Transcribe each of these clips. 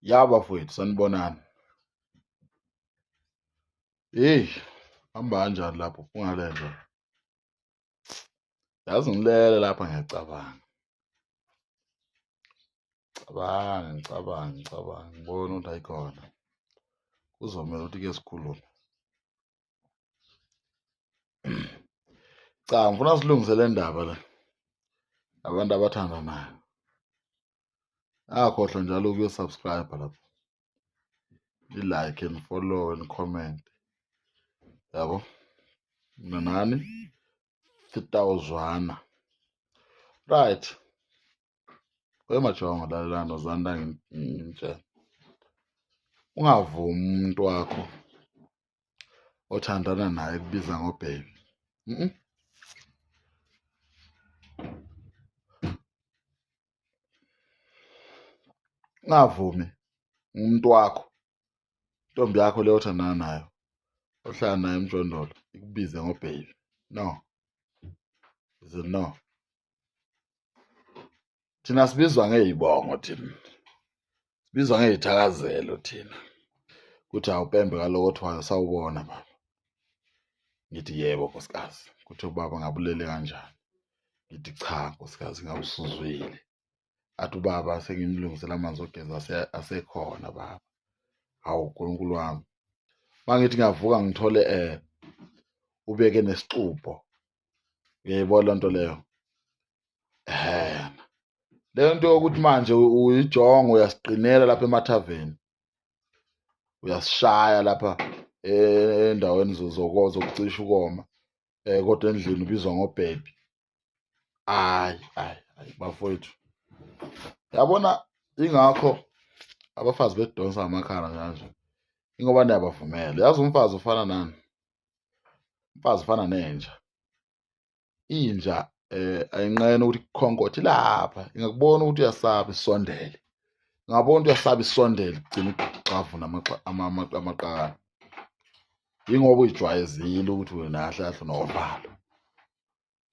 Ya bafowethu, sanibonani. Hey, hamba kanjani lapho ungalenza? Yazi ngilele lapha ngiyacabanga. Cabanga, ngicabanga, ngicabanga, ngibona ukuthi ayikhona. Kuzomele ukuthi ke sikhulume. Cha, ngifuna silungise le ndaba le. Abantu abathandanayo. Angakhohlwa njalo ukuyo-subscribe lapho. Ni-like and follow and comment. Yabo? Mina nani sitawuzwana. Right. Wemajongo lalelani wozani la ngimtshele. Ungavumi umuntu wakho othandana naye kubiza ngobhebi. Mhm. Ungavumi umuntu wakho intombi yakho leyo othandana nayo ohlala nayo emjondolo ikubize ngobhebi. No. Is it no? Thina sibizwa ngey'bongo thina. Sibizwa ngey'thakazelo thina. Kuthi awupembe kalokothwayo sawubona baba. Ngithi yebo nkosikazi. Kuthi ubaba ngabulele kanjani? Ngithi cha nkosikazi ngabe usuzwile. Athi ubaba sengimlungisela amanzi okugeza asekhona baba. Hawu Nkulunkulu wami. Mangithi ngiyavuka ngithole ubeke nesixubho. Uyayibona loo nto leyo? Ehena. Leyo nto yokuthi manje uyijongo uyasiqinela lapha emathaveni. Uyasishaya lapha endaweni zokucisha ukoma. Kodwa endlini ubizwa ngobhebi. Hayi, hayi, hayi bafowethu. Yabona ingakho abafazi bedonsa amakhala kanje. Ingoba niyabavumela. Yazi umfazi ufana nani? Umfazi ufana nenja. Inja ayinqena ukuthi ikhonkothe lapha, ingakubona ukuthi uyasaba isondele. Ingabona ukuthi uyasaba isondele, igcina ixavuna amaqakala. Yingoba uyijwayezile ukuthi wena kahle kahle unovalo.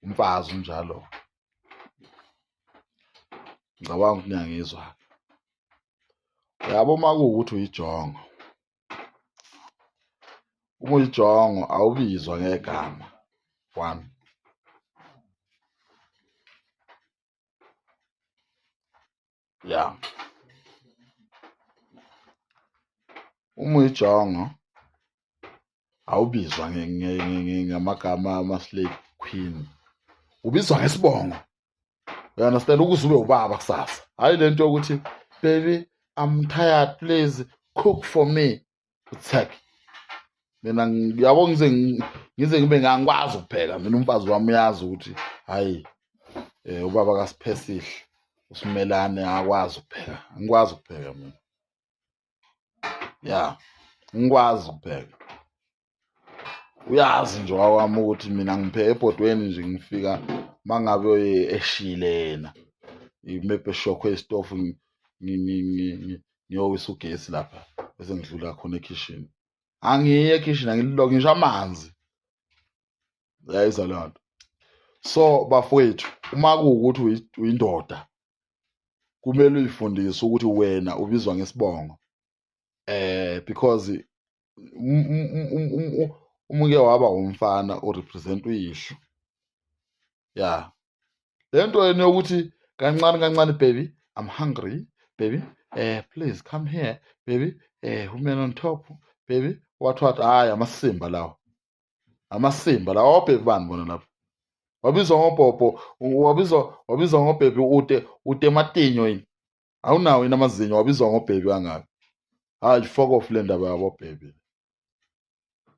Umfazi unjalo. Ngicabanga ukuthi niyangizwa. Uyabo uma kuwukuthi uyijongo. Uma uyijongo awubizwa ngegama. One. Ya. Uma uyijongo awubizwa ngamagama ama-slay queen. Ubizwa ngesibongo. You understand? Ukuze ube ubaba kusasa. Hayi le nto yokuthi baby I'm tired please cook for me. Uthek. Mina ngiyabo ngize ngize ngibe ngangikwazi ukupheka mina umfazi wami uyazi ukuthi hayi ubaba kaSiphesihle usimelane akwazi ukupheka. Angikwazi ukupheka mina. Ya, ngikwazi ukupheka. Uyazi nje wami ukuthi mina ngipheka ebhodweni nje ngifika mangabe eshile yena. Imephu eshokhwe isitofu ngiyowisa ugesi lapha bese ngidlula khona ekhishini. Angiyi ekhishini angililonke ngisho amanzi. Uyayizwa leyo nto. So bafowethu uma kuwukuthi uyindoda kumele uyifundise ukuthi wena ubizwa ngesibongo. Because uma uke waba umfana urepresent uyihlo. Ya. Le nto yena yokuthi kancane kancane baby I'm hungry baby please come here baby woman on top baby what what hayi amasimba lawo. Amasimba lawo obhebi bani bona lapho. Wabizwa ngobhobho wabizwa ngobhebi ute ute matinyo yini. Awunawo yini amazinyo wabizwa ngobhebi kangaka. Hayi fuck off le ndaba yabo bhebi.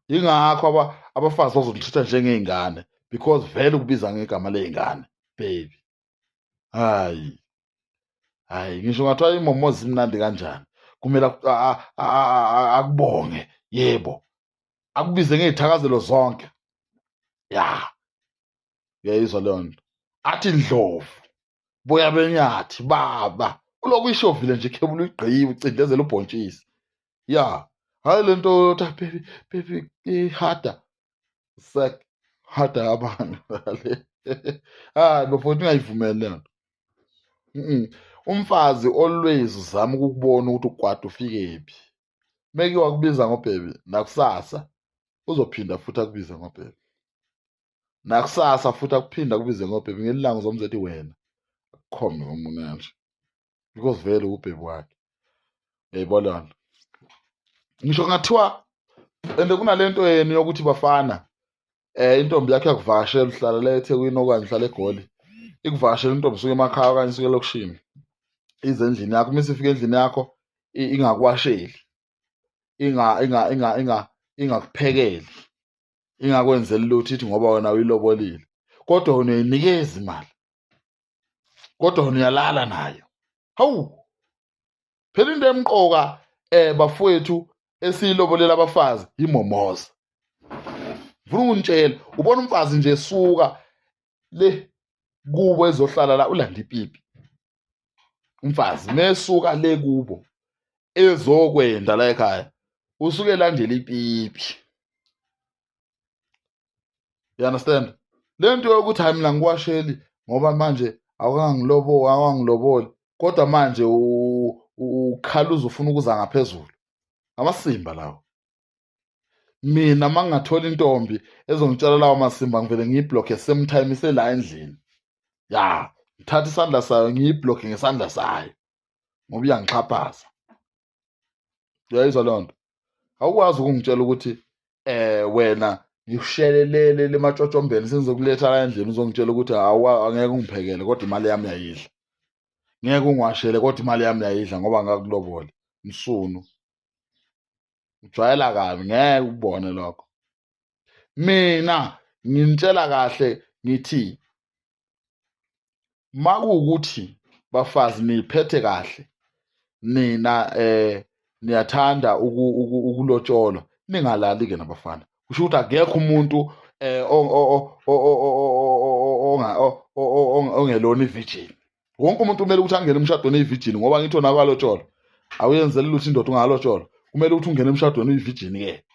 Ingakho abafazi bazonithatha njengey'ngane because vele ukubiza ngegama ley'ngane baby. Hayi. Hayi ngisho ngathiwa imomozi imnandi kanjani. Kumele akubonge yebo. Akubize ngey'thakazelo zonke. Ya. Uyayizwa leyo nto. Athi Ndlovu. Boya benyathi baba. Ulokhu uyishovile nje ikhebula uyigqibe ucindezela ubhontshisi. Ya. Hayi le nto yokuthi baby baby ihada. Sek hada abantu. Hayi bafowethu ungayivumeli le nto. Umfazi always uzama ukukubona ukuthi ukwata ufikephi. Meke wakubiza ngobhebi nakusasa uzophinda futhi akubize ngobhebi, nakusasa futhi akuphinda akubize ngobhebi. Ngelilanga uzomzwa ethi wena, akukhombe ngomunwe kanje, because vele ubhebi wakhe. Uyayibona lona? Ngisho kungathiwa and kunalento yenu yokuthi bafana intombi yakho yakuvakashela, uhlala la eThekwini okanye uhlala eGoli, ikuvakashela intombi isuke emakhaya okanye isuke elokishini, ize endlini yakho. Uma isifika endlini yakho ingakuwasheli, ingakuphekeli, ingakwenzeli lutho, ithi ngoba wena uyilobolile, kodwa wena uyayinikeza imali, kodwa wena uyalala nayo. Hawu, phela into emqoka bafowethu esiyilobolela abafazi imomoza. Ngifuna ukunitshela, ubona umfazi nje esuka le kubo ezohlala la, ulanda ipipi. Umfazi mesuka le kubo ezokwenda la ekhaya, usuke elandela ipipi. You understand? Le nto yokuthi hayi mina ngikwasheli ngoba manje awukangiloboli, awangiloboli, kodwa manje ukhala uzofuna ukuza ngaphezulu. Amasimba lawo. Mina mangingathola intombi ezongitshela lawo masimba, ngivele ngiyiblocke same time isela endlini. Ya, ngithatha isandla sayo ngiyiblocke ngesandla sayo ngoba iyangixhaphaza. Uyayizwa leyo nto? Awukwazi ukungitshela ukuthi wena ngikushelelele lematshotshombeni sengizokuletha la endlini, uzongitshela ukuthi hawu angeke ungiphekele kodwa imali yami uyayidla, ngeke ungiwashele kodwa imali yami uyayidla ngoba ngakulobole. Msunu, ujwayela kabi, ngeke ukubone lokho. Mina nginitshela kahle ngithi makuwukuthi bafazi niyiphethe kahle nina, niyathanda ukulotsholwa, ningalali ke nabafana. Kusho ukuthi akekho umuntu ongelona i-virgin. Wonke umuntu kumele ukuthi angene emshadweni eyi-virgin, ngoba ngithi wona akwalotsholwa, awuyenzeli lutho indoda ungalotsholwa. Kumele ukuthi ungene emshadweni uyi-virgin ke.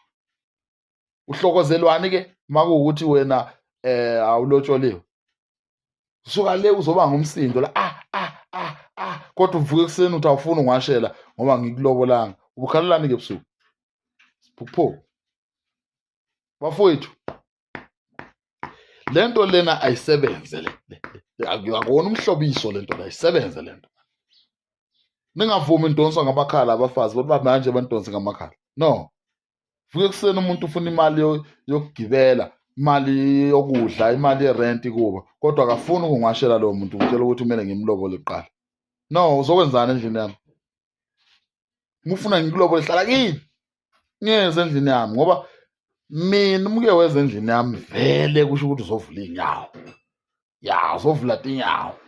Uhlokozelwani ke makuwukuthi wena awulotsholiwe? Suka le uzoba ngumsindo la, ah ah ah ah, kodwa uvuka ekuseni uthi awufuni ungiwashela ngoba ngikulobolanga. Ubukhalelani ke ebusuku? Siphupho bafowethu, lento lena ayisebenze le, akuwona umhlobiso lento la, ayisebenze lento. Ningavumi nidonswa ngamakhala abafazi, ngoba manje banidonse ngamakhala. No, vuka ekuseni umuntu ufuna imali yokugibela, imali yokudla, imali yerent kuba, kodwa akafuni ukungiwashela lowo muntu. Ngitshela ukuthi kumele ngimlobole kuqala. No, uzokwenzani endlini yami? Ngifuna ngikulobole, hlala kini, ngeze endlini yami, ngoba mina umuke weze endlini yami vele kusho ukuthi uzovula iy'nyawo. Ya, uzovula tinyawo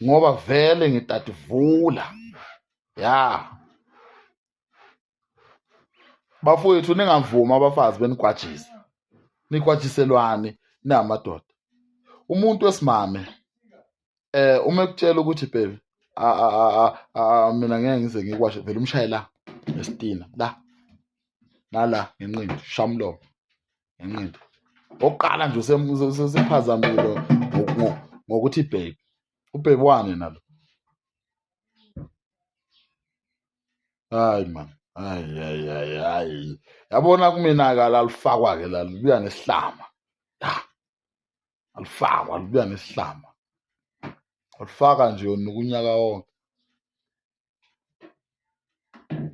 ngoba vele ngitati vula. Ya bafowethu, ningavumi abafazi benigwajise. Nigwajiselwani namadoda? Umuntu wesimame uma ekutshela ukuthi baby mina ngeke ngize ngikwashe, vele umshaye la ngesitina la nala ngenqindi, shamlomo ngenqindi. Oqala nje usephazamile ngokuthi baby, ubaby wani nalo? Hayi man, hayi hayi hayi hayi, yabona kumina ke alifakwa ke la, libuya nesihlama. Ya, alifakwa, libuya nesihlama. Alifaka nje yona unyaka wonke.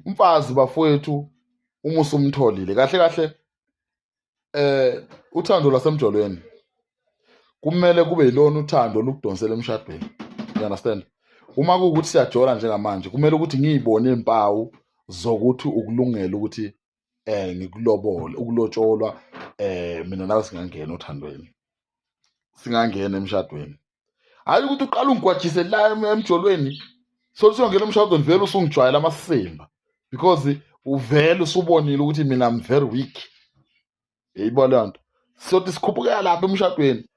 Umfazi bafowethu uma usumtholile kahle kahle, uthando lwasemjolweni kumele kube yilona uthando olukudonsela emshadweni. You understand? Uma kuwukuthi siyajola njengamanje, kumele ukuthi ngiyibone impawu zokuthi ukulungela ukuthi ngikulobole, ukulotsholwa, mina nawe singangena othandweni, singangena emshadweni. Hayi ukuthi uqala ungigwajise la emjolweni, so siyongena emshadweni vele usungijwayela amasimba, because uvele usubonile ukuthi mina I'm very weak. Yayibona leyo nto? Sothi sikhuphukela lapha emshadweni,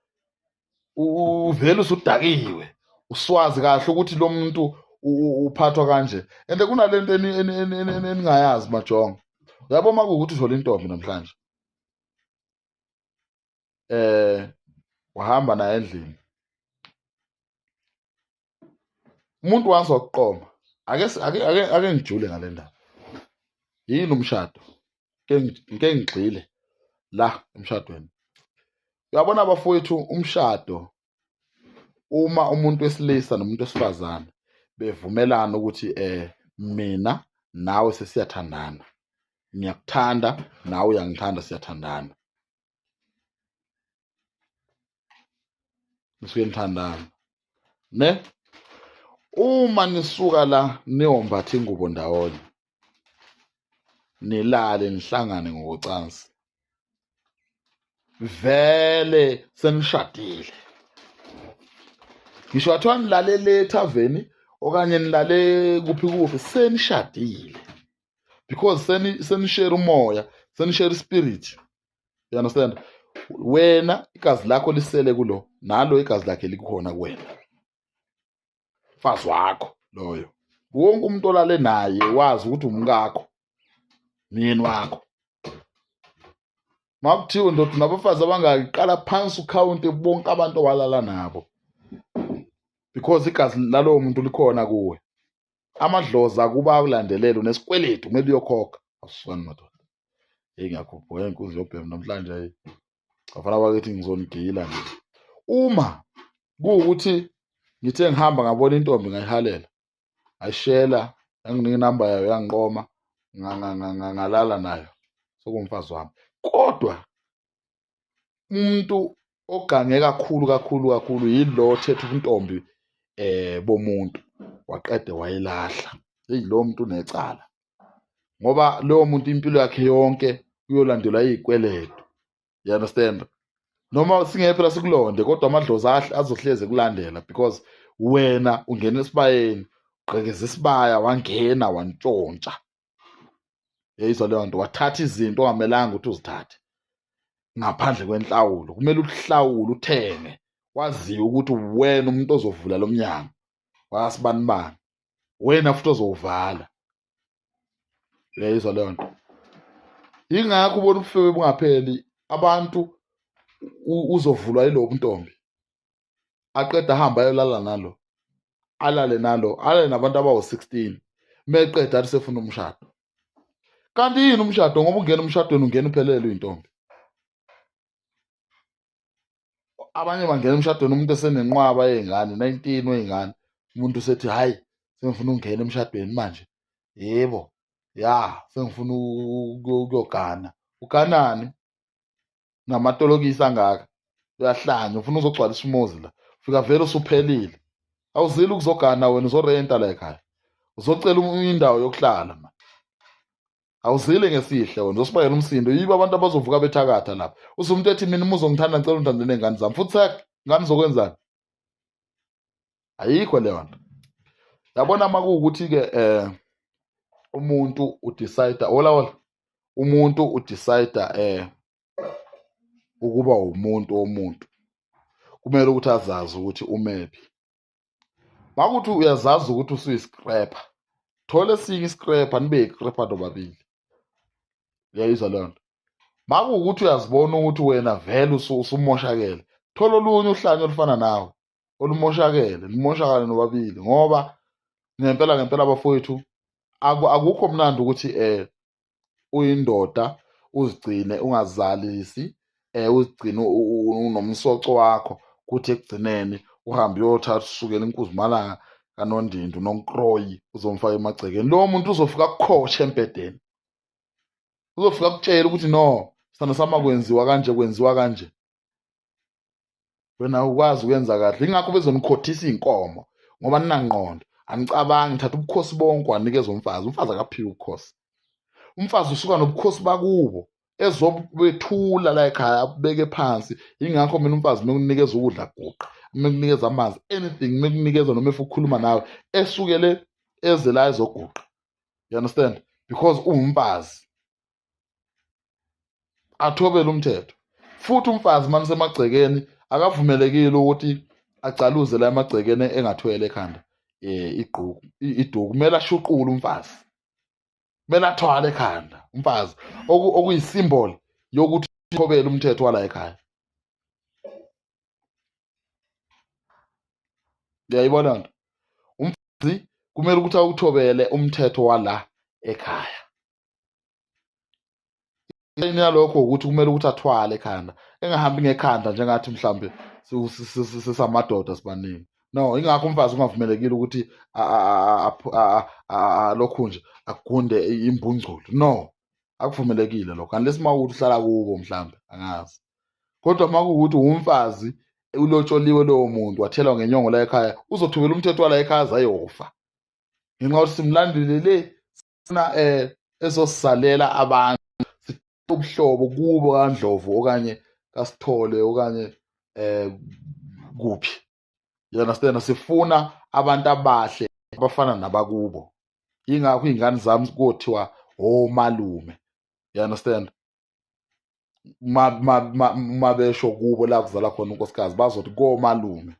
uvele usudakiwe, uswazi kahle ukuthi lo muntu uphathwa kanje. And kunalento eningayazi majongo. Uyabo, uma kuwukuthi uthola intombi namhlanje, wahamba naye endlini, Umuntu once wakuqoma, ake ake ake ake ngijule ngale ndaba. Yini umshado? Ke ngike ngigxile la emshadweni. Uyabona bafowethu, umshado uma umuntu wesilisa nomuntu wesifazane bevumelana ukuthi mina nawe sesiyathandana, ngiyakuthanda nawe uyangithanda, siyathandana, nisuke nithandana ne. Uma nisuka la niyombatha ingubo ndawonye, nilale nihlangane ngokocansi, vele senishadile. Ngisho kwathiwa nilalele ethaveni okanye nilale kuphi kuphi, senishadile because senishare umoya, senishare ispirit, you understand? Wena igazi lakho lisele kulo, nalo igazi lakhe likhona kuwena, mfazi wakho loyo. Wonke umuntu olale naye wazi ukuthi umkakho, myeni wakho. Makuthiwe ndoda unabafazi abangaki, qala phansi ukhawunte bonke abantu owalala nabo, because igazi lalowo muntu likhona kuwe. Amadlozi akuba akulandelele, unesikweletu, kumele uyokhokha. Awusukani madoda, heyi ngiyakhuphuka inkunzi yobhemu namhlanje. Heyi bafana bakithi, ngizonigila nje. Uma kuwukuthi ngithe ngihamba ngabona intombi ngayihalela, ngayishela, yanginika inamba yayo, yangiqoma, ngalala nayo, sekuwumfazi wami. Kodwa umuntu ogange kakhulu kakhulu kakhulu yilo othetha ubuntombi bomuntu waqede wayilahla. Heyi, lowo muntu unecala, ngoba lowo muntu impilo yakhe yonke uyolandelwa izikweletu, you understand? Noma singeke phela sikulonde, kodwa amadlozi azohlezi ekulandela, because wena ungena esibayeni, ugqekeza isibaya, wangena wantshontsha, yayizwa leyo nto, wathatha izinto ongamelanga ukuthi uzithathe ngaphandle kwenhlawulo. Kumele uhlawule, uthenge, waziwe ukuthi wena umuntu ozovula lo mnyango wakasibanibani, wena futhi ozowuvala, uyayizwa leyo nto? Yingakho ubona ubufebe bungapheli. Abantu uzovulwa yilobu ntombi, aqeda ahambe ayolala nalo, alale nalo, alale nabantu abawu-16, meqeda athi sefuna umshado. Kanti yini umshado? Ngoba ungena emshadweni ungena uphelele uyintombi. Abanye bangena emshadweni umuntu esenenqwaba yey'ngane, 19 wey'ngane, umuntu usethi hhayi sengifuna ukungena emshadweni manje, yebo ya sengifuna ukuyogana. Uganani namatolokisi angaka? Uyahlanya, ufuna uzogcwalisa umuzi la, ufika vele usuphelile. Awuzile ukuzogana wena, uzorenta la ekhaya, uzocela indawo yokuhlala ma. Awuzile ngesihle wena, uzosibangela umsindo. Yibo abantu abazovuka bethakatha lapha. Uze umuntu ethi mina uma uzongithanda ngicela ungithande ney'ngane zami, futhi sek ngane uzokwenzani? Ayikho leyo nto. Yabona uma kuwukuthi-ke umuntu udecide, hola hola, umuntu udecide ukuba umuntu womuntu, kumele ukuthi azazi ukuthi umephi. Makuthi uyazazi ukuthi usuyiscrapper, thola esinye iscrapper, nibe yicrapper nobabili, uyayizwa leyo nto? Makuwukuthi uyazibona ukuthi wena vele usumoshakele, thola olunye uhlanya olufana nawe olumoshakele, nimoshakale nobabili. Ngoba ngempela ngempela bafowethu, akukho mnandi ukuthi uyindoda uzigcine ungazalisi, uzigcine unomsoco wakho, kuthi ekugcineni uhambe uyothatha usukela inkuzimalanga kanondindu nonkroyi uzomfaka emagcekeni. Lowo muntu uzofika akukhoshe embhedeni, uzofika akutshela ukuthi no sithando sami akwenziwa kanje, kwenziwa kanje, wena ukwazi ukwenza kahle. Ingakho bezonikhothisa iy'nkomo, ngoba ninangqondo, anicabangi. Thatha ubukhosi bonke wanikeza umfazi, umfazi akaphiwe ubukhosi. Umfazi usuka nobukhosi bakubo ezobethula la ekhaya, abeke phansi. Yingakho mina umfazi mekunikeza ukudla guqa, mekunikeza amanzi, anything mekunikeza, noma efa ukukhuluma nawe, esukele eze la ezoguqa, you understand? Because uwumfazi, athobele umthetho. Futhi umfazi manje semagcekeni akavumelekile ukuthi agcaluze la emagcekeni engathwele ekhanda igquku, iduku. Kumele ashuqule umfazi, kumele athwale ekhanda umfazi, okuyisimbol yokuthi uthobele umthetho wala ekhaya. Uyayibona nto? Kumele ukuthi awuthobele umthetho wala ekhaya. Enye yalokho ukuthi kumele ukuthi athwale ekhanda, engahambi ngekhanda njengathi mhlambe sisamadoda sibaningi. No, ingakho umfazi ungavumelekile ukuthi lokhu nje agunde imbungculu. No, akuvumelekile lokho unless uma ukuthi uhlala kubo mhlambe, angazi. Kodwa uma kuwukuthi umfazi ulotsholiwe lowo muntu wathelwa ngenyongo la ekhaya, uzothobela umthetho wala ekhaya azayofa, ngenxa yokuthi simlandile le sifuna ezosizalela abantu ubuhlobo kubo kaNdlovu okanye kaSithole okanye kuphi, you understand? Sifuna abantu abahle abafana nabakubo, ingakho iy'ngane zami kothiwa omalume, you understand? Ma besho kubo la kuzala khona unkosikazi bazothi komalume,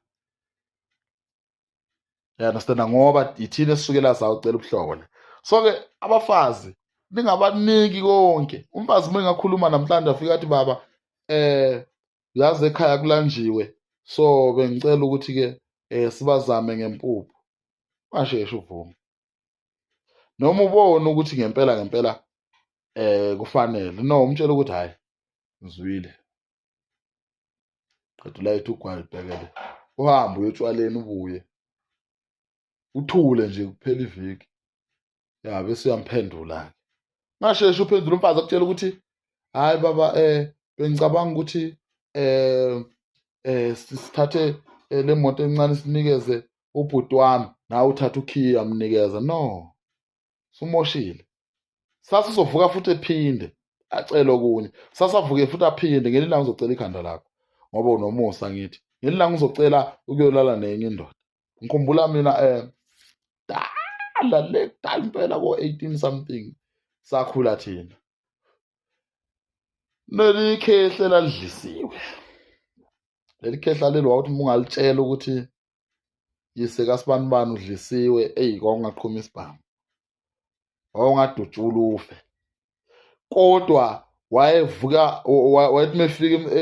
you understand? Ngoba ithina esisukela sawucela ubuhlobo le. So-ke abafazi ningabaniki konke. Umfazi uma engakhuluma namhlanje afika athi, baba, yazi ekhaya kulanjiwe, so bengicela ukuthi-ke sibazame ngempuphu, ungasheshe uvume noma ubone ukuthi ngempela ngempela kufanele. No, umtshela ukuthi hayi, ngizwile, qeda ulayithe ugwayi ubhekele, uhambe uye otshwaleni, ubuye uthule nje kuphela iviki, ya, bese uyamphendula-ke. Ungasheshe uphendule umfazi akutshela ukuthi hayi baba, bengicabanga ukuthi sithathe le moto encane sinikeze ubhuti wami, nawe uthatha ukhiye amnikeza. No, sumoshile. Sasa uzovuka futhi ephinde acele okunye, sasavuke futhi aphinde. Ngelinye ilanga uzocela ikhanda lakho ngoba unomusa. Ngithi ngelinye ilanga uzocela ukuyolala nenye indoda. Ngikhumbula mina dala le, kudala impela, ko-18 something, sakhula thina, leli khehle lalidlisiwe. Leli khehla leli wawuthi uma ungalitshela ukuthi yise kasibanibani udlisiwe, eyi, kwawungaqhuma isibhamu, wawungadutshula ufe. Kodwa wayevuka, wayethi uma efika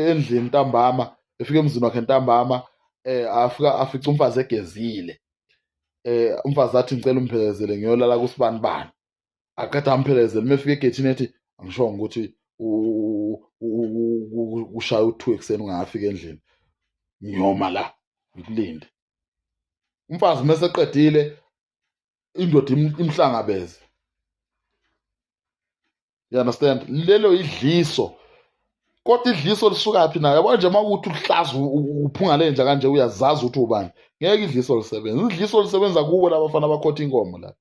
endlini ntambama, efika emzini wakhe ntambama, afika afica umfazi egezile, umfazi athi, ngicela umphelezele ngiyolala kusibanibani. Aqeda amphelezele, uma efika egethini ethi, angishongo ukuthi ushaya u-2 ekuseni ungafika endlini, ngiyoma la ngikulinde. Umfazi uma eseqedile, indoda imhlangabeze, you understand? Lelo idliso. Kodwa idliso lisukaphi nayo? Yabo nje, uma kuthi uhlaza uphunga lenja kanje, uyazazi ukuthi ubani, ngeke idliso lisebenze. Idliso lisebenza kubo labafana abakhotha inkomo la.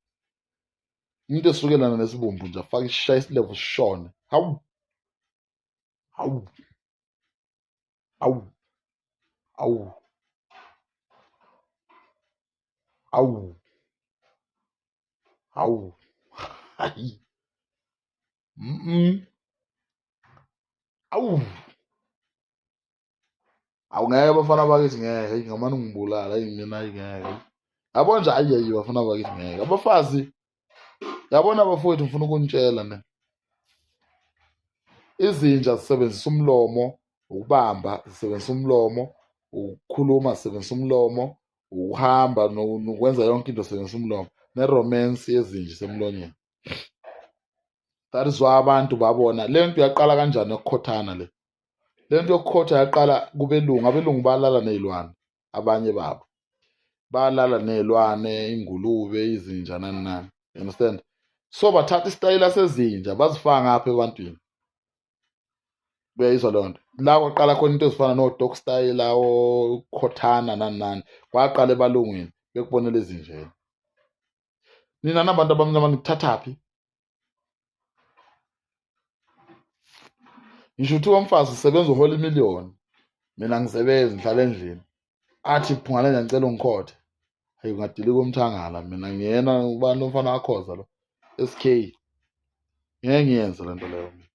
Umuntu esukelana nesibumbu nje, afake isishaya isilevu sishone. Hawu, hawu, hawu, hawu, hawu, hawu, hayi, awu, awu, ngeke bafana bakithi, ngeke. Heyi, ngamane ungibulala. Heyi, mina, hayi, ngeke. Yabo nje, hayi, hayi, bafana bakithi, ngeke. Abafazi, yabona bafowethu, ngifuna ukunitshela ne, izinja zisebenzisa umlomo ukubamba, zisebenzisa umlomo ukukhuluma, zisebenzisa umlomo ukuhamba nokwenza yonke into, zisebenzisa umlomo. Ne-romance yezinja isemlonyeni. That is why abantu babona le nto yaqala kanjani yokukhothana. Le nto yokukhotha yaqala kubelungu. Abelungu balala ney'lwane, abanye babo balala ney'lwane, ingulube, izinja, nani nani, you understand? So bathatha isitayela sezinja bazifaka ngapha ebantwini, uyayizwa leyo nto? La kwaqala khona into ezifana no-dog style, okukhothana, nani nani, kwaqala ebalungwini bekubonela ezinjeni. Nina nabantu abamnyama nikuthathaphi? Ngisho ukuthi umfazi usebenza, uhola imiliyoni, mina ngisebenzi, ngihlala endlini, athi, phungane, ngiyacela ungikhothe. Hayi, ungadilika umthangala. Mina ngiyena ubani umfana wakhoza lo SK, ngeke ngiyenze lento leyo mina,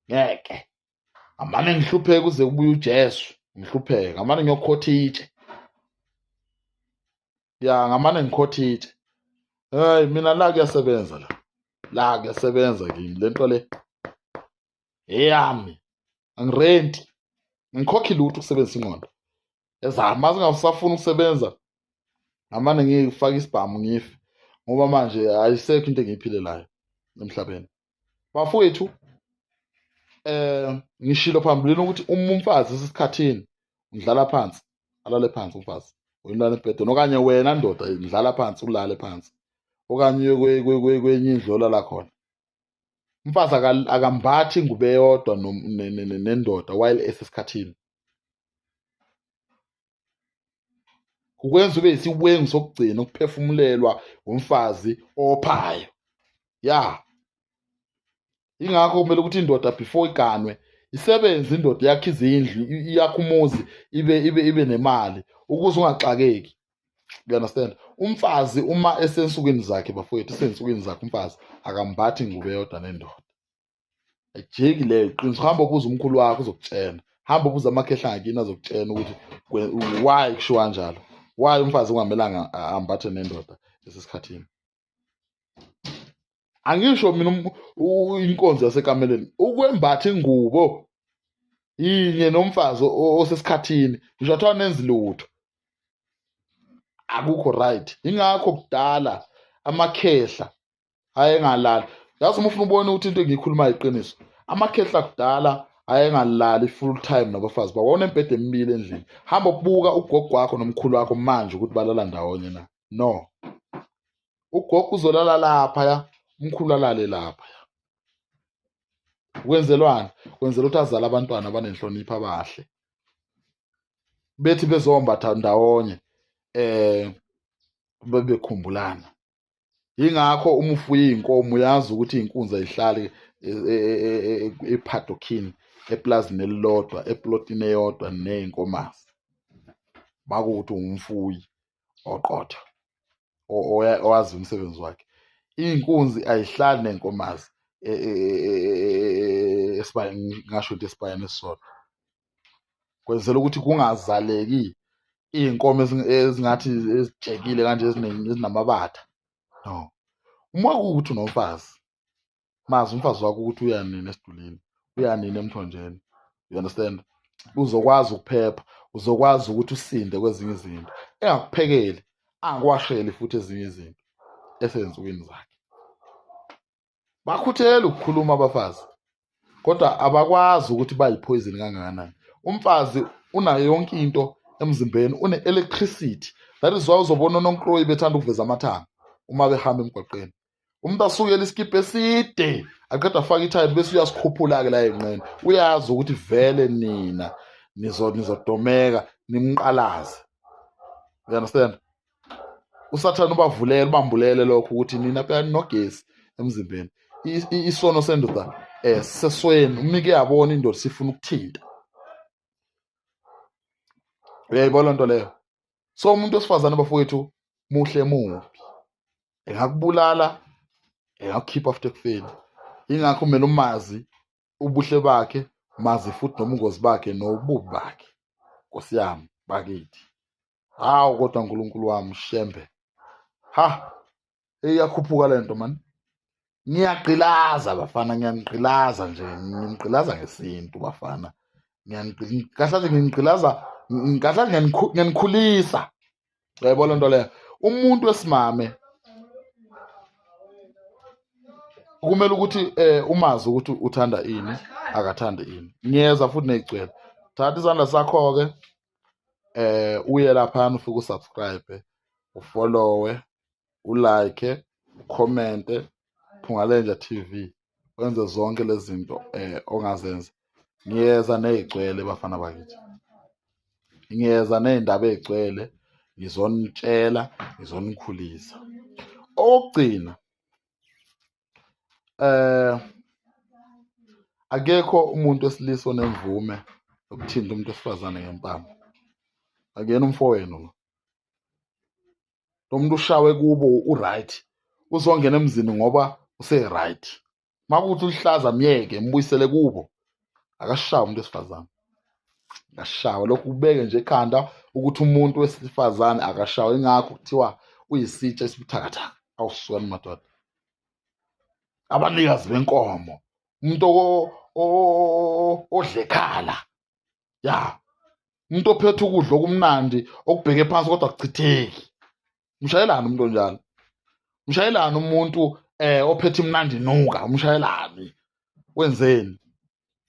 ngeke. Amane ngihlupheke kuze kubuye uJesu, ngihlupheke, ngamane ngiyokhotha itshe, ya, ngamane ngikhotha itshe. Hey, mina la kuyasebenza, la kuyasebenza kimi lento le eyami. Angirenti, ngikhokhi lutho ukusebenzisa ingqondo ezami. Masingasafuni ukusebenza. Ngamane ngifake isibhamu ngife ngoba manje ayisekho into engiyiphilelayo emhlabeni. Bafowethu, ngishilo phambilini ukuthi uma umfazi esesikhathini undlala phansi, alale phansi umfazi, uyilala embhedeni, okanye wena ndoda ndlala phansi ulale phansi, okanye uye kwenye indlu olala khona. Umfazi akambathi ingubo eyodwa nendoda while esesikhathini. Kukwenza ube yisiwengu sokugcina ukuphefumulelwa umfazi ophayo. Ya, ingakho kumele ukuthi indoda before iganwe isebenze, indoda yakhe izindlu, yakhe umuzi, ibe nemali ukuze ungaxakeki. You understand? Umfazi uma esensukwini zakhe bafowethu, esensukwini zakhe umfazi akambathi ingubo eyodwa nendoda. Ayijiki leyo iqiniso. Hamba ubuze umkhulu wakho uzokutshela, hamba ubuze amakhehla ngakini azokutshela ukuthi why kushiwo kanjalo, why umfazi kungamelanga ambathe nendoda esesikhathini. Angisho mina inkonzo yasekameleni ukwembatha ingubo yinye nomfazi osesikhathini, ngisho athiwa nenzi lutho, akukho right. Ingakho kudala amakhehla ayengalali. Yazi uma ufuna ubone ukuthi into engiyikhulumayo iqiniso, amakhehla kudala ayengalali full time nabafazi bawo, wawunembhede emibili endlini. Hamba ubuka ugogo wakho nomkhulu wakho manje ukuthi balala ndawonye na. No, ugogo uzolala laphaya, umkhulu alale laphaya. Kwenzelwani? Kwenzela ukuthi azale abantwana abanenhlonipho abahle, bethi bezombatha ndawonye bebekhumbulana. Yingakho uma ufuye iy'nkomo uyazi ukuthi iy'nkunzi ayihlali ephadokhini eplazini elilodwa, eplotini eyodwa ney'nkomazi. Makuwukuthi uwumfuyi oqotho owazi umsebenzi wakhe. Iy'nkunzi ayihlali ney'nkomazi esibayeni, ngingasho ukuthi esibayeni esisodwa. Kwenzela ukuthi kungazaleki iy'nkomo ezingathi ezitshekile kanje ezinamabatha. No, uma kuwukuthi unomfazi, mazi umfazi wakho ukuthi uya nini esidulini, uya nini emthonjeni, you understand? Uzokwazi ukuphepha, uzokwazi ukuthi usinde kwezinye izinto, engakuphekeli, angakuwasheli futhi ezinye izinto esezinsukwini zakhe. Bakhuthele ukukhuluma abafazi, kodwa abakwazi ukuthi bayiphoyizini kangakanani. Umfazi unayo yonke into emzimbeni, une-electricity. That is why uzobona ononkroyi bethanda ukuveza amathanga uma behamba emgwaqeni. Umuntu asukele isikibha eside aqeda afake ithayi bese uyasikhuphula-ke la enqeni. Uyazi ukuthi vele nina nizodomeka nimqalaze. You understand? Usathane ubavulela, ubambulele lokho ukuthi nina phela ninogesi emzimbeni. Isono sendoda sisesweni, umike yabona indoda sifuna ukuthinta. Uyayibona lento leyo? So umuntu wesifazane bafowethu muhle mubi, engakubulala, engakukhipha futhi ekufeni. Ingakho kumele umazi ubuhle bakhe, mazi futhi nobungozi bakhe nobubi bakhe. Nkosi yami bakithi, hawu kodwa Nkulunkulu wami shembe, ha, iyakhuphuka lento man. Ngiyagqilaza bafana, ngiyanigqilaza nje, nginigqilaza ngesintu bafana, kahle nginigqilaza kahle, ngiyanikhulisa. Uyayibona lento leyo? Umuntu wesimame kumele ukuthi umazi ukuthi uthanda ini, akathandi ini. Ngiyeza futhi ney'gcwele. Thatha isandla sakho-ke, uye laphana ufike usubscribe, ufollowe, ulike, ucommente, Phungalenja TV, wenze zonke lezi zinto ongazenza. Ngiyeza ney'gcwele bafana bakithi, ngiyeza ney'ndaba ey'gcwele, ngizonitshela, ngizonikhulisa. Okokugcina, akekho umuntu wesilisa onemvume yokuthinta umuntu wesifazane ngempama. Akuyena umfowenu lo. Lo muntu ushawe kubo u-right, uzongena emzini ngoba use-right. Makuthi ulihlaza myeke, mbuyisele kubo. Akashawe umuntu wesifazane, akashawe. Lokhu kubeke nje ekhanda ukuthi umuntu wesifazane akashawe, ingakho kuthiwa uyisitsha esibuthakathaka. Awuswani madoda, abanikazi benkomo, umuntu odlekhala, ya, umuntu ophethe ukudla okumnandi okubheke phansi kodwa kuchitheki. Mshayelani umuntu onjalo? Mshayelani umuntu ophethe imnandi nuka? Umshayelani wenzeni?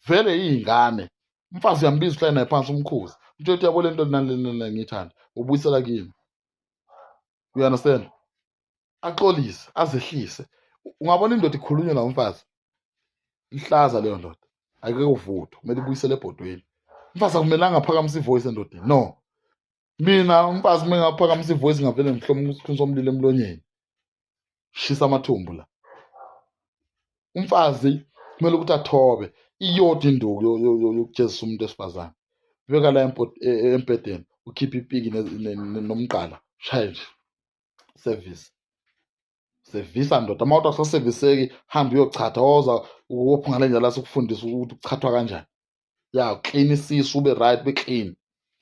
Vele iy'ngane, umfazi uyambiza, uhlale naye phansi, umkhuze, umtshela ukuthi yabo le nto nale ngiyithanda, ubuyisela kimi, you understand? Axolise, azehlise. Ungabona indoda ikhulunywa la umfazi ihlaza, leyo ndoda ayike uvuthwa, kumele ibuyisele ebhodweni. Umfazi akumelanga aphakamise ivoice endodeni, no. Mina umfazi uma engaphakamisa ivoice, ngavele ngihloma isikhuni somlilo emlonyeni, shisa amathumbu la. Umfazi kumele ukuthi athobe. Iyodwa induku yokujezisa umuntu wesifazane: beka la embhedeni, ukhiphe ipiki nomqala, shaye nje, service, sevisa ndoda. Uma uthi akusaseviseki, hamba uyochatha, woza wopha ngale ndlela sikufundisa ukuthi kuchathwa kanjani. Ya, clean isisu, ube right, ube clean,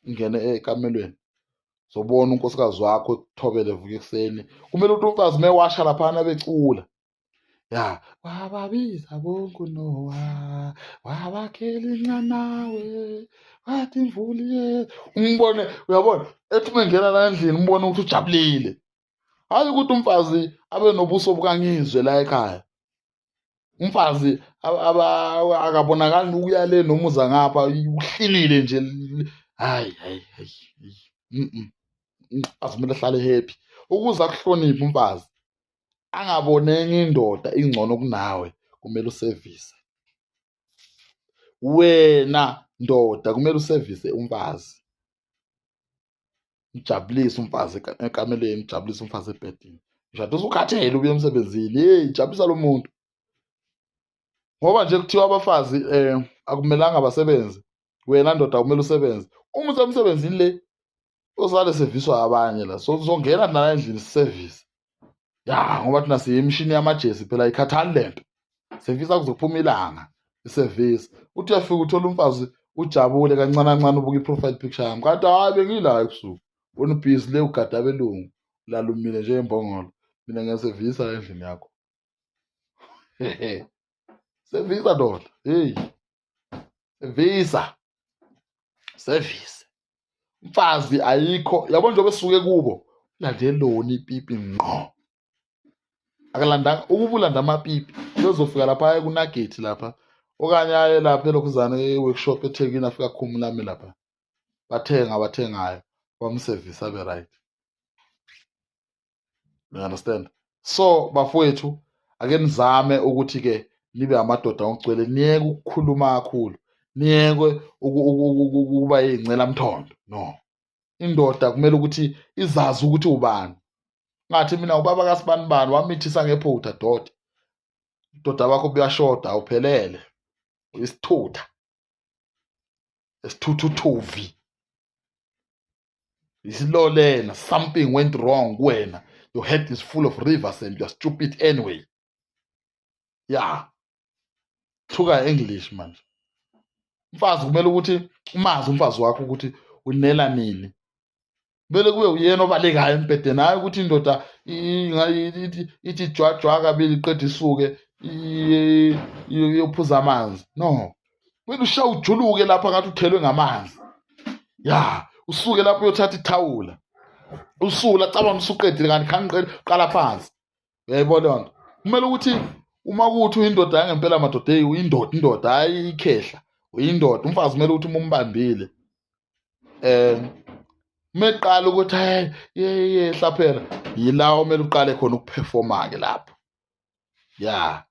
ungene ekamelweni, zobona unkosikazi wakho ekuthobele. Vuka ekuseni, kumele ukuthi umfazi mewasha laphana becula ya, wababiza bonke uNowa, wabakhela inqanawe, wathi imvula iye. Umbone, uyabona, ethi uma engena la endlini, umbone ukuthi ujabulile. Hayi ukuthi umfazi abe nobuso bukaNgizwe la ekhaya, umfazi akabonakali ukuya le noma uza ngapha, uhlinile nje. Hayi, hayi, hayi, umfazi kumele ahlale happy ukuze akuhloniphe. Umfazi angabone enye indoda ingcono kunawe, kumele usevise. Wena ndoda kumele usevise umfazi, ujabulise umfazi ekameleni, ujabulise umfazi ebhedini. Mshado usukhathele, ubuye emsebenzini, hey, jabulisa lo muntu. Ngoba nje kuthiwa abafazi akumelanga basebenze, wena ndoda kumele usebenze. Uma usemsebenzini le, uzale seviswa abanye la, so uzongena nala endlini service ya, ngoba thina siyimishini yamajesi phela, ayikhathali lento, sevisa kuzophuma ilanga isevisi. Uthi uyafika, uthola umfazi ujabule kancane kancane, ubuka i-profile picture yami, kanti hayi, bengila ebusuku, wena ubhizi le ugada abelungu, lalumile njengembongolo, mina ngiyasevisa endlini yakho. Sevisa ndoda, hey, sevisa, sevise mfazi. Ayikho, yabo, njengoba esuke kubo lande lona ipipi ngqo, akalandanga ukuba ulanda amapipi, bezofika lapha aye kuNagethi lapha, okanye aye lapha elokhuzane e-workshop eThekwini, afika akhumulame lapha, bathenga abathengayo, bamsevisa, abe right, you understand? So bafowethu, ake nizame ukuthi-ke nibe amadoda ngokugcwele, niyeke ukukhuluma kakhulu, niyeke ukuba yiy'ncela mthondo. No, indoda kumele ukuthi izazi ukuthi ubani. Ngathi mina ubaba kasibanibani wamithisa ngephutha doti, udoda bakho buyashoda, awuphelele, isithutha esithuthuthuvi, isilolena. Something went wrong kuwena. Your head is full of rivers and you're stupid anyway. Yeah, thuka English manje. Umfazi kumele ukuthi umazi umfazi wakho ukuthi unela nini, kumele kube uyena obalekayo embhedeni, hayi ukuthi indoda ithi jwajwa kabili, iqeda isuke iyophuza amanzi. No, kumele ushaye ujuluke lapha ngathi uthelwe ngamanzi ya, usuke lapho uyothatha ithawula, usula cabanga usuqedile, kanti khangiqeda, qala phansi. Uyayibona leyo nto? Kumele ukuthi uma kuthi uyindoda yangempela, madoda, hey, uyindoda, indoda, hayi ikhehla, uyindoda. Umfazi kumele ukuthi uma umbambile, meqala ukuthi hey, yehla phela, yila omele uqale khona ukuperforma ke lapho. Ya,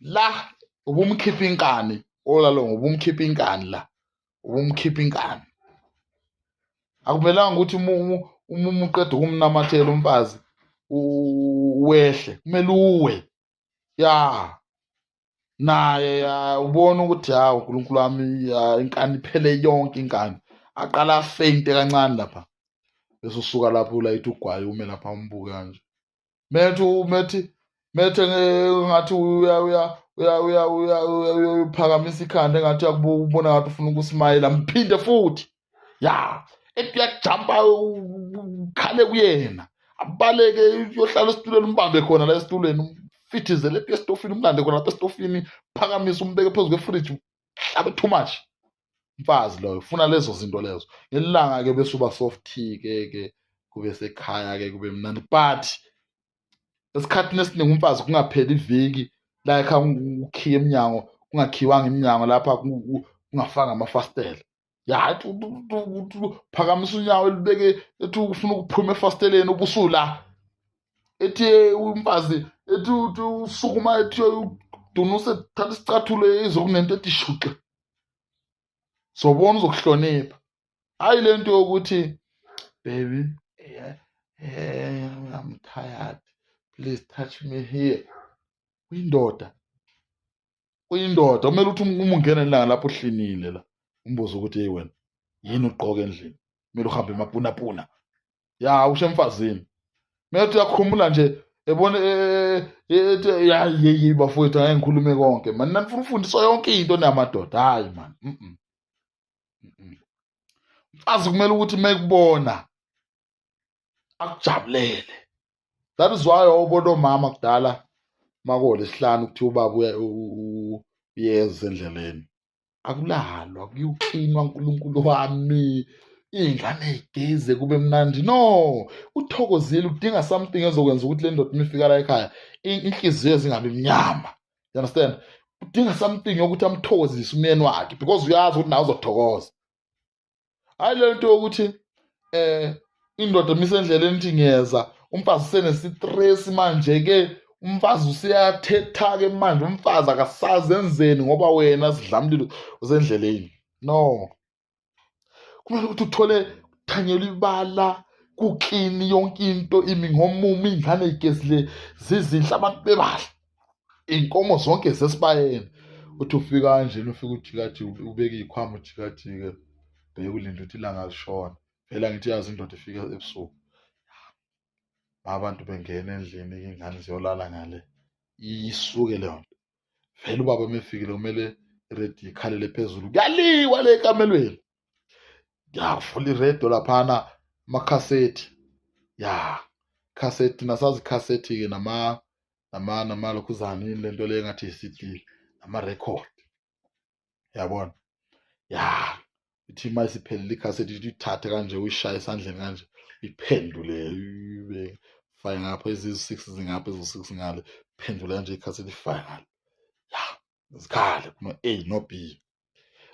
la ubumkhipha inkani olalo, ubumkhipha inkani la, ubumkhipha inkani. Akumelanga ukuthi uma uqeda ukumnamathela umfazi wehle, kumele uwe ya naye ya, ubona ukuthi hawu, uNkulunkulu wami, ya, inkani iphele yonke inkani, aqala afeinte kancane lapha, bese usuka lapho ulayitha ugwayi, ume lapha umbuke kanje, methu methi methe ngathi uya uya uya uya uya uyaphakamisa ikhanda, engathi uyakubuka, ubona ngathi ufuna ukusimayela, mphinde futhi ya, ethi uyajampa, ukhale kuyena, abaleke uyohlala esitulweni, umbambe khona la esitulweni, umfithizele ethi esitofini, umlande khona lapha esitofini, phakamise, umbeke phezu kwefriji, hlabe too much. Mfazi loyo ufuna lezo zinto lezo. Ngelilanga-ke bese uba soft-ke ke. Kube sekhaya-ke, kube mnandi, but esikhathini esiningi umfazi kungapheli iviki la ekhaya ukhiye iminyango, kungakhiwanga iminyango lapha, kungafanga amafasitela. Ya, phakamisa unyawo elibeke, ethi ufuna ukuphuma efasiteleni ubusula, ethi umfazi ethi usukuma, ethi udunuse, thatha isicathulo ezokunento, ethi shuxe, sobona uzokuhlonipha. Hayi le nto yokuthi baby, I'm tired, please touch me here. Uyindoda, uyindoda, kumele ukuthi uma ungena ilanga lapho uhlinile la, umbuze ukuthi hey wena yini ugqoke endlini, kumele uhambe emapunapuna. Ya, usho emfazini kumele uthi uyakhumula nje, ebone ya yeyi bafowethu, angeke ngikhulume konke mani, nanifuna ufundiswa yonke into namadoda. Hayi man, Mfazi kumele ukuthi mekubona akujabulele. That is why wawubona omama kudala makuwolesihlanu kuthiwa ubaba uyeza endleleni, akulalwa, kuyoklinwa, nkulunkulu wami, iy'ngane y'geze, kube mnandi. No, uthokozile, udinga something ezokwenza ukuthi le ndoda uma ifika la ekhaya inhliziyo zingabi mnyama, you understand? Udinga something yokuthi amthokozise umyeni wakhe, because uyazi ukuthi nawe uzothokoza. Hayi le nto yokuthi indoda misendleleni ithi ngiyeza, umfazi usenesitress manje ke, umfazi useyathetha-ke manje, umfazi akasazi enzeni ngoba wena sidlamlilo usendleleni. No, kumele ukuthi uthole kuthanyelwa ibala, kuklini yonke into, imi ngomumo, iy'ngane y'gezile, zizinhle, abantu bebahle, iy'nkomo zonke zesibayeni. Uthi ufika kanjena, ufike ujikajike, ubeke iy'khwama, ujikajike, bheke ulinde ukuthi ilanga lishona. Vele angithi yazi indoda ifika ebusuku, abantu bengena endlini, iy'ngane ziyolala ngale, isuke leyo nto. Vele ubaba uma efikile kumele irediyo ikhalele phezulu, kuyaliwa le ekamelweni, yavula irediyo laphana, amakhasethi, ya khasethi, nasazi ikhasethi-ke nama nama namalokhuzana, yini lento le engathi i-CD, nama-record, yabona. Ya, ithi uma isiphelile ikhasethi, ithi uyithathe kanje, uyishaye esandleni kanje, iphendule, ibe fake ngapha, eziwu-6 zingapha, eziwu-6 ngale, phendule kanje ikhasethi, ifake ngale, ya zikhale kuno-A no-B,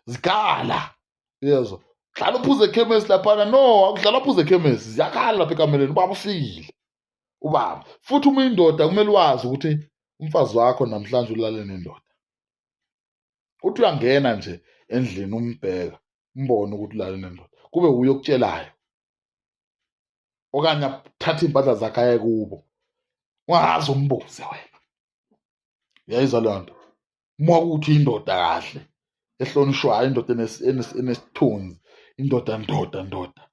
zikhala, uyezwa, dlala uphuze ekhemesi laphana. No, akudlala uphuze ekhemesi, ziyakhala lapha ekameleni, ubaba ufikile, ubaba. Futhi uma indoda kumele wazi ukuthi umfazi wakho namhlanje ulale nendoda, uthi uyangena nje endlini umbheka, umbone ukuthi ulale nendoda, kube uye okutshelayo, okanye athathe iy'mpahla zakhe aye kubo, ungaze umbuze wena. Uyayizwa leyo nto? Uma kuthi indoda kahle ehlonishwayo, indoda enesithunzi, indoda ndoda ndoda,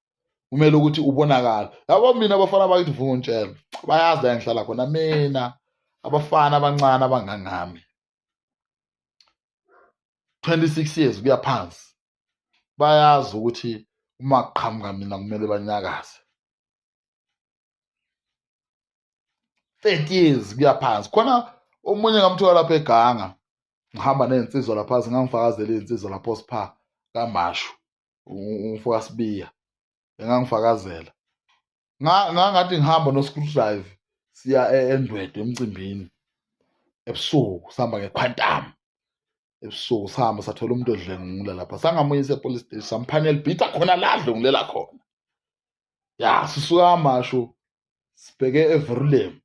kumele ukuthi ubonakale. Yabo mina abafana bakithi, ngifuna ukunitshela, bayazi la engihlala khona mina, abafana abancane abangangami 26 years kuya phansi, bayazi ukuthi uma kuqhamuka mina kumele banyakaze. 30 years kuya phansi, khona omunye ngamthola lapha eganga, ngihamba ney'nsizwa lapha, zingangifakazela iy'nsizwa lapho sipha kaMashu, umfo kaSibiya engangifakazela. Ngangathi ngihamba no-screw drive siya eNdwedwe emcimbini ebusuku, sihamba ngequantum ebusuku, sihamba sathola umuntu odlengula lapha, sangamuyisa epolice station, samphanyela ibhitha khona la adlengulela khona. Ya, sisuka amashu sibheke eVerulam,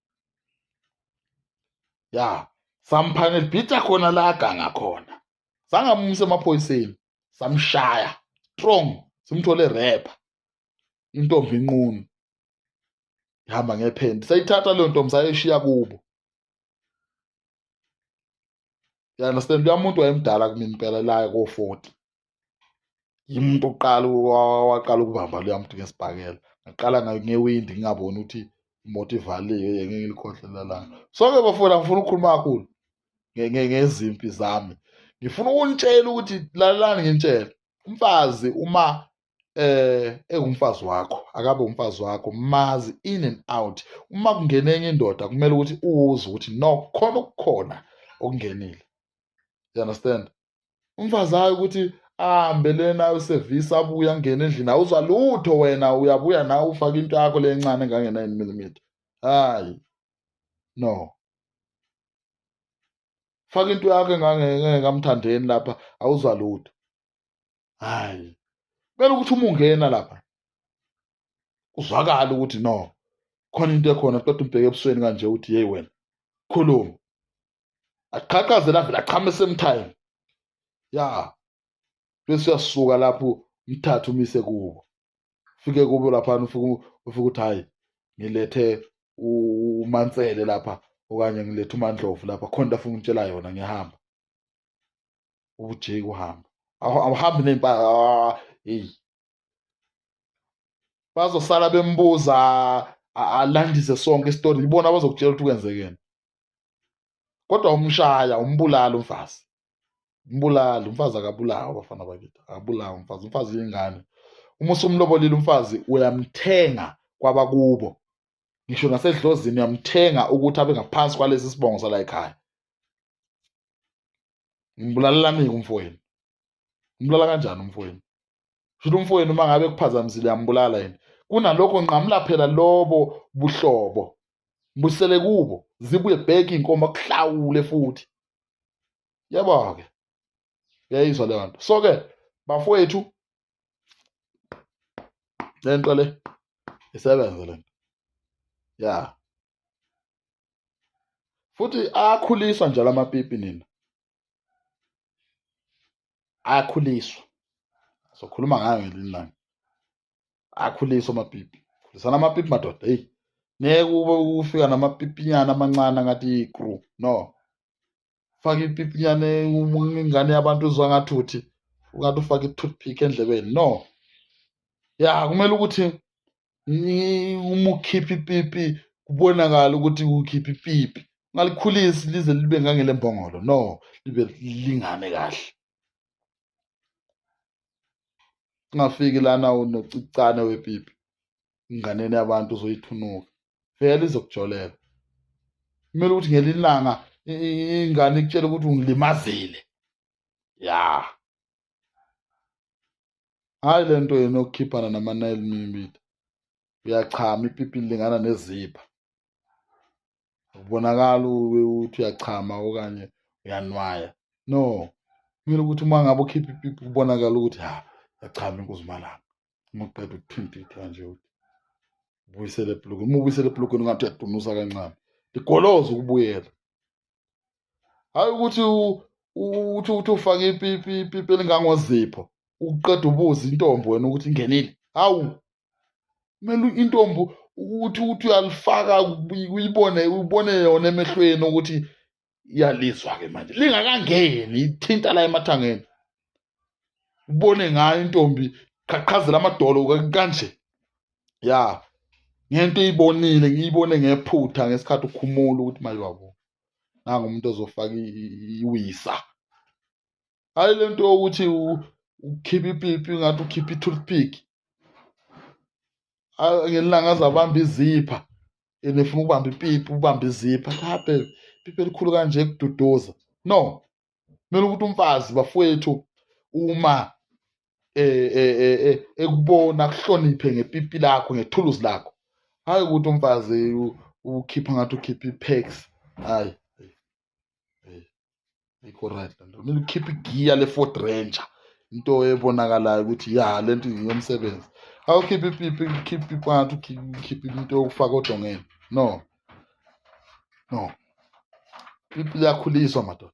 ya samphanyela ibhitha khona la aganga khona, sangamumisa emaphoyiseni, samshaya strong, simthole rapper, intombi inqunu ihamba ngephenti, sayithatha leyo ntombi sayishiya kubo. You understand? Uya muntu wayemdala kumina impela, la ko-40, yimuntu oqala waqala ukubamba loya muntu ngesibhakela. Ngaqala ngewindi, ngingaboni ukuthi imoto ivaliwe, ngeke ngilikhohle lelanga. So-ke bafowethu, angifuna ukukhuluma kakhulu ngezimpi zami, ngifuna ukunitshela ukuthi lalelani, nginitshele, umfazi uma engumfazi wakho, akabe umfazi wakho, mazi in and out. Uma kungena enye indoda kumele ukuthi uwuze ukuthi no, khona okukhona okungenile, you understand? Umfazi hayi ukuthi Ahambe lena ayosevisa, abuye angene endlini, awuzwa lutho wena, uyabuya nawe ufake into yakho le encane engange-9 mm. Hayi, no, faka into yakho engangekamthandeni lapha, awuzwa lutho. Hayi, kumele ukuthi uma ungena lapha kuzwakala ukuthi no, khona into ekhona. Qeda umbheke ebusweni kanje, uthi, "Hey wena, khuluma." Aqhaqhazela, avele achame same time. Ya, bese uyasuka lapho, umthathe umise kubo, ufike kubo laphana, ufike uthi, "Hayi, ngilethe uMansele lapha okanye ngilethe uMandlovu lapha, khona into afuna ukutshela yona, ngiyahamba." Ubujiki uhamba, awuhambi ney'mpahla. Hey, bazosala bembuza, alandise sonke isitori, ibona abazokutshela ukuthi kwenzekeni. Kodwa umshaya umbulala umfazi, umbulali umfazi akabulawa, abafana bakithi, akabulawa umfazi. Umfazi yingane. Uma usumlobolile umfazi, uyamthenga kwabakubo, ngisho nasedlozini uyamthenga ukuthi abe ngaphansi kwalesi sibongo sala ekhaya. Ngibulalela umfowenu? Umbulala kanjani umfowenu? Shuthi umfowenu uma ngabe kuphazamisile uyambulala yini? Kunalokho nqamula phela lobo buhlobo, mbuyisele kubo, zibuye bheke iy'nkomo, akuhlawule futhi. Yebo-ke, uyayizwa leyo nto. So-ke bafowethu, le nto le isebenze le nto ya, futhi ayakhuliswa njalo amapipi nina, ayakhuliswa. Sokhuluma ngayo ngelinye ilanga. Ayakhuliswa amapipi, khulisana amapipi madoda. Heyi, ngeke ube ufika namapipinyana amancane angathi iyi-crew. No, faka ipipinyana, ingane yabantu uzwa ngathi uthi ungathi ufake i-toothpick endlebeni. No, ya, kumele ukuthi uma ukhipha ipipi kubonakala ukuthi ukhipha ipipi, ungalikhulisi lize libe ngangelembongolo. No, libe lingane kahle, ungafiki lana unocicane wepipi inganeni yabantu, uzoyithunuka vele, izokujolela. Kumele ukuthi ngelinye ilanga ingane ikutshele ukuthi ungilimazile. Ya, hayi, le nto yena yokukhiphana nama-9 mm, uyachama ipipi lingana nezipha, akubonakala ukuthi uyachama okanye uyanwaya. No, kumele ukuthi uma ngabe ukhipha ipipi kubonakala ukuthi ha, yachama inkuzimalanga. Uma uqeda ukuthintitha kanje, uthi ubuyisele ebhlukweni, uma ubuyisele ebhlukweni ungathi uyadunusa kancane, ligoloze ukubuyela. Hayi, ukuthi uthi ufake ipipi, ipipi elingangozipho, uqeda ubuza intombi wena ukuthi ingenile. Hawu, kumele intombi ukuthi uyalifaka uyibone, ubone yona emehlweni ukuthi iyalizwa-ke manje lingakangeni, ithinta la emathangeni, ubone ngayo intombi qhaqhazela amadolo kanje ya ngento eyibonile, ngiyibone ngephutha ngesikhathi ukhumula ukuthi maye wabo, nangu umuntu ozofaka iwisa. Hayi, le nto yokuthi ukhipha ipipi ngathi ukhipha i-toothpick, ngelanga azabamba izipha, yena efuna ukubamba ipipi, ubamba izipha. Cha, ipipi elikhulu kanje kududuza. No, kumele ukuthi umfazi bafowethu uma ekubona kuhloniphe ngepipi lakho, ngethuluzi lakho. Hayi ukuthi umfazi ukhipha ngathi ukhipha i-packs. Hayi, ayikho right lento. Kumele ukhiphe igiya le-Ford Ranger, into ebonakalayo ukuthi ya, lento ngiyomsebenzi. Awukhiphe ipipi, ukhiphe ipipi ngathi ukhiphe into yokufaka odongeni. No, no, pipi liyakhuliswa madoda.